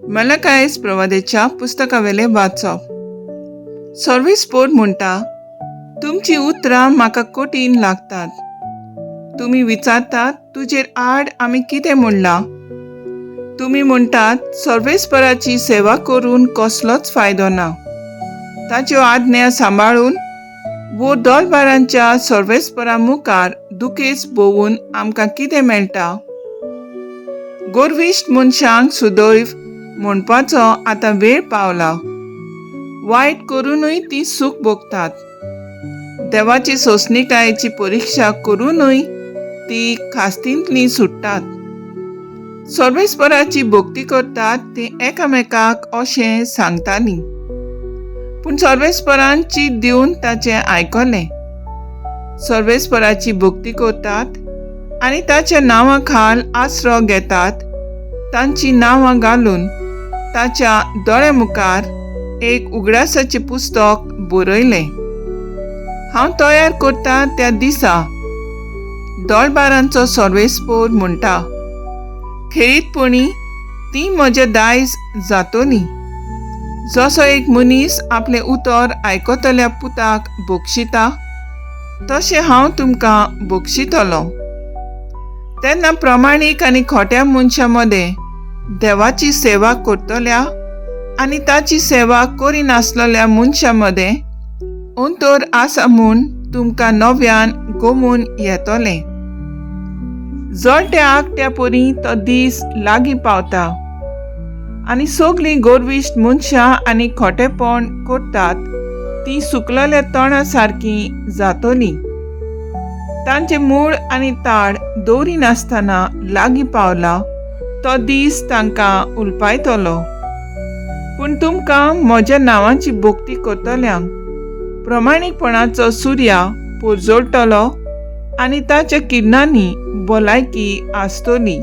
मलाकायस प्रवादेच्या पुस्तकावेलें वाचप. सर्वेस्पोर म्हणटा, तुमचीं उतरां म्हाका कठीण लागतात. तुमी विचारतात, तुजेर आड आमी कितें म्हणलां? तुमी म्हणटात, सर्वेस्पराची सेवा करून कसलोच फायदो ना. ताच्यो आज्ञा सांबाळून वो दोलबारांच्या सर्वेस्परा मुखार दुखेस भोवून आमकां कितें मेळटा? गोरविश्ट मनशांक सुदैव म्हणपाचो आतां वेळ पावला. वायट करुनूय तीं सूख भोगतात. देवाची सोंसणीकायेची परिक्षा करुनूय ती खास्तींतलीं सुट्टात. सर्वेस्पराची भक्ती करतात तीं एकामेकाक अशें सांगतालीं, पूण सर्वेस्परान चीत दिवन ताचें आयकलें. सर्वेस्पराची भक्ती करतात आनी ताच्या नांवा खाल आसरो घेतात तांचीं नांवां घालून ताच्या दोळ्या मुखार एक उगडासाचें पुस्तक बरयलें. हांव तयार करता त्या दिसा दोळबारांचो सर्वेस्पोर म्हणटा, खेरीतपणी ती म्हजें दायज जातली. जसो एक मनीस आपलें उतर आयकतल्या पुताक बक्षिता तशें हांव तुमकां बक्षितलो. तेन्ना प्रमाणीक आनी खोट्या मनशां मदें देवाची सेवा करतल्या आनी ताची सेवा करिनासलेल्या मनशां मदें अंतर आसा म्हूण तुमकां नव्यान गोमून येतलें. जळट्या आगट्या परी तो दीस लागीं पावता आनी सगलीं गोरविश्ट मनशां आनी खोटेपण करतात तीं सुकलेल्या तणा सारकीं जातलीं. तांचें मूळ आनी ताड दवरिनासतना लागीं पावला तो दीस तांकां उलपायतलो. पूण तुमकां म्हज्या नांवाची भक्ती करतल्यांक प्रमाणीकपणाचो सुर्या पोरजोळटलो आनी ताच्या किरणांनी भलायकी आसतली.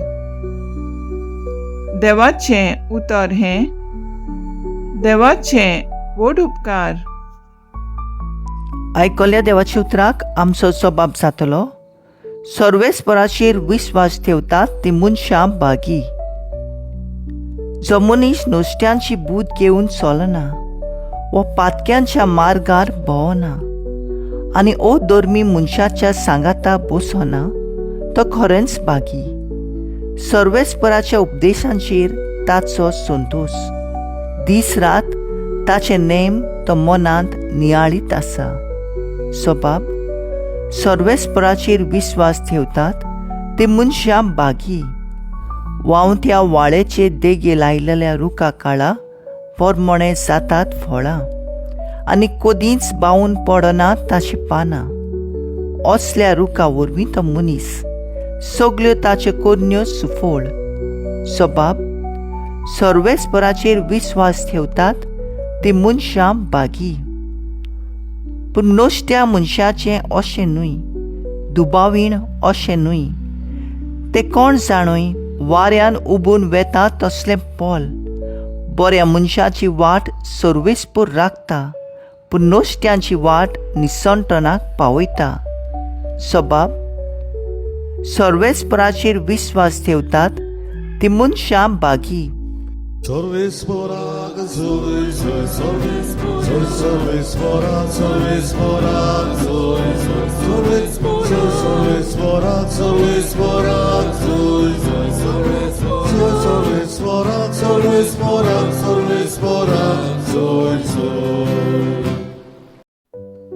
देवाचें उतर हें. देवाचें व्हड उपकार. आयकल्या देवाच्या उतराक आमचो जबाब जातलो. सर्वेस्पराचेर विस्वास ठेवतात ती मनशां भागी. जो मनीस नुस्त्यांची बूद घेवन चलना वो पातक्यांच्या मार्गार भोंवना आनी ओ धर्मी मनशाच्या सांगाता बसना तो खरेंच भागी. सर्वेस्पराच्या उपदेशांचेर ताचो संतोश. दीस रात ताचे नेम तो मनांत नियाळीत आसा. सबाब सर्वेस्पराचेर विस्वास ठेवतात ते मनशां भागी. व्हांवत्या वाळेचे देगे लायलेल्या रुखा काळा पोरमोणे जातात फळां आनी कदींच बावून पडना ताची पानां. असल्या रुखा वरवीं तो मनीस सगल्यो ताच्यो करण्यो सुफळ. सबाब सर्वेस्पराचेर विस्वास ठेवतात ती मनशां भागी. पूण नश्ट्या मनशाचें अशें न्हय, दुबावीण अशें न्हय. ते कोण जाणूय वाऱ्यान उबून वेता तसलें पोल. बऱ्या मनशाची वाट सर्वेस्पोर राखता, पूण नश्ट्यांची वाट निसणटणाक पावयता. सबाब सर्वेस्पराचेर विस्वास ठेवतात ती मनशां भागी. सर्वेस्पराक जोय जोय जोय सर्वेस्पराक सर्वेस्पराक जोय जोय जोय सर्वेस्पराक सर्वेस्पराक जोय जोय जोय सर्वेस्पराक सर्वेस्पराक सर्वेस्पराक जोय जोय.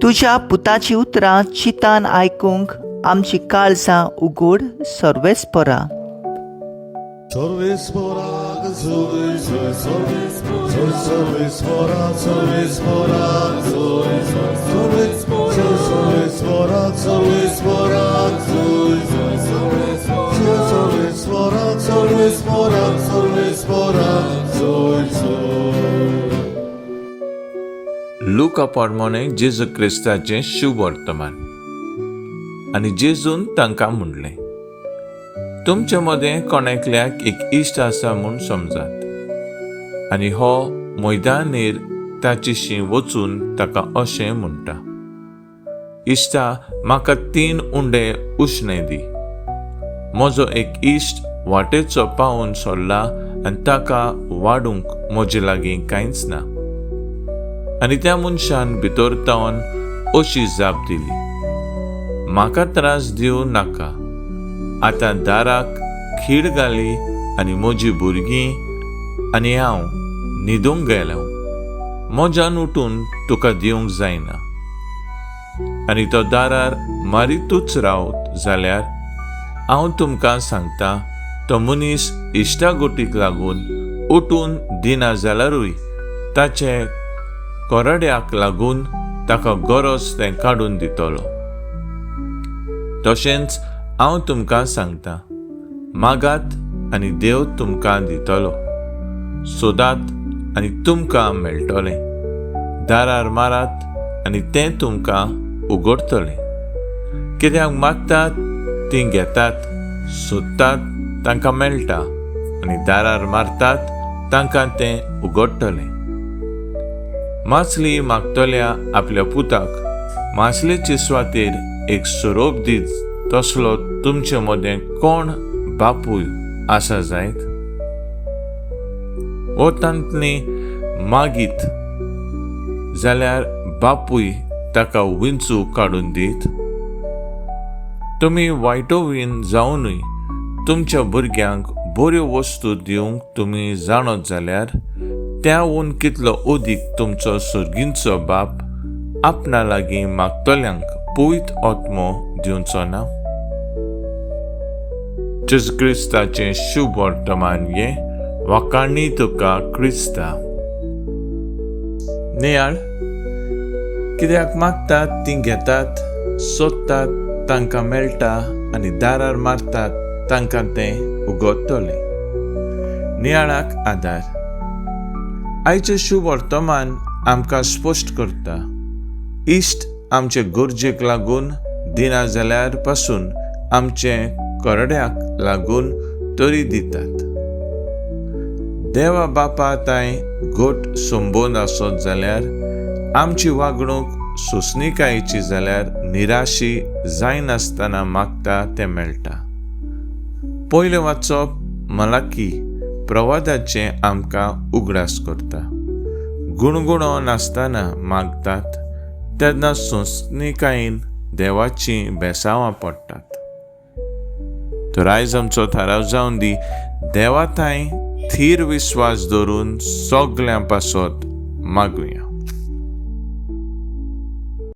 तुज्या पुताची उतरां चितान आयकूंक आमची काळजां उगड सर्वेस्परा. सर्वेस्पराक जोय जोय जोय सर्वेस्पराक सर्वेस्पराक जोय जोय जोय सर्वेस्पराक सर्वेस्पराक जोय जोय जोय सर्वेस्पराक सर्वेस्पराक सर्वेस्पराक जोय जोय. लुका पोरमोणे जेजू क्रिस्ताचें शुभवर्तमान. आनी जेजून तांकां म्हणलें, तुमचे मदें कोण एकल्याक एक इश्ट आसा म्हूण समजात आनी हो मैदानीर ताचेशी वचून ताका अशें म्हणटा, इश्टा म्हाका 3 उंडे उश्णे दी. म्हजो एक इश्ट वाटेचो पावून सरला आनी ताका वाडूंक म्हजे लागीं कांयच ना. आनी त्या मनशान भितर तावन अशी जाप दिली, म्हाका त्रास दिवं नाका, आतां दाराक खीड घाली आनी म्हजी भुरगीं आनी हांव न्हिदूंक गेलो, म्हज्यान उठून तुका दिवंक जायना. आनी तो दारार मारितूच रावत जाल्यार हांव तुमकां सांगता, तो मनीस इश्टागोटीक लागून उठून दिना जाल्यारूय ताचे कोरड्याक लागून ताका गरज तें काडून दितलो. तशेंच हांव तुमकां सांगता, मागात आनी देव तुमकां दितलो, सोदात आनी तुमकां मेळटलें, दारार मारात आनी तें तुमकां उगडटलें. कित्याक मागतात तीं घेतात, सोदतात तांकां मेळटा आनी दारार मारतात तांकां तें उगडटलें. मासली मागतल्या आपल्या पुताक मासलेचे सुवातेर एक सोरोप दीत तसलो तुमचे मदें कोण बापूय आसा जायत? वो तांतली मागीत जाल्यार बापूय ताका विंचू काडून दीत? तुमी वायटोवीन जावनूय तुमच्या भुरग्यांक बऱ्यो वस्तू दिवंक तुमी जाणत जाल्यार त्याहून कितलो अदीक तुमचो सर्गींचो बाप आपणा लागीं मागतल्यांक पवित्र आत्मो दिवचो ना? जेजू क्रिस्ताचें शुभ वर्तमान हें. वाखाणी तुका क्रिस्ता. नियाळ कित्याक मागतात तीं घेतात, सोदतात तांकां मेळटा आनी दारार मारतात तांकां तें उगडटलें. नियाळाक आदार. आयचें शुभ वर्तमान आमकां स्पश्ट करता, इश्ट आमचे गरजेक लागून दिना जाल्यार पासून आमचे करड्याक लागून तरी दितात. देवा बापा तांय घट संबंद आसत जाल्यार आमची वागणूक सोंसणिकायेची जाल्यार निराशी जायनासतना मागता तें मेळटा. पयलें वाचप मलाकी प्रवादाचें आमकां उगडास करता. गुणगुणो नासतना मागतात तेन्ना सोंसणिकायेन देवाचीं बेसांवां पडटात. तर आयज आमचो थाराव जावन दी, देवा थांय थीर विस्वास दवरून सगल्यां पासत मागुया.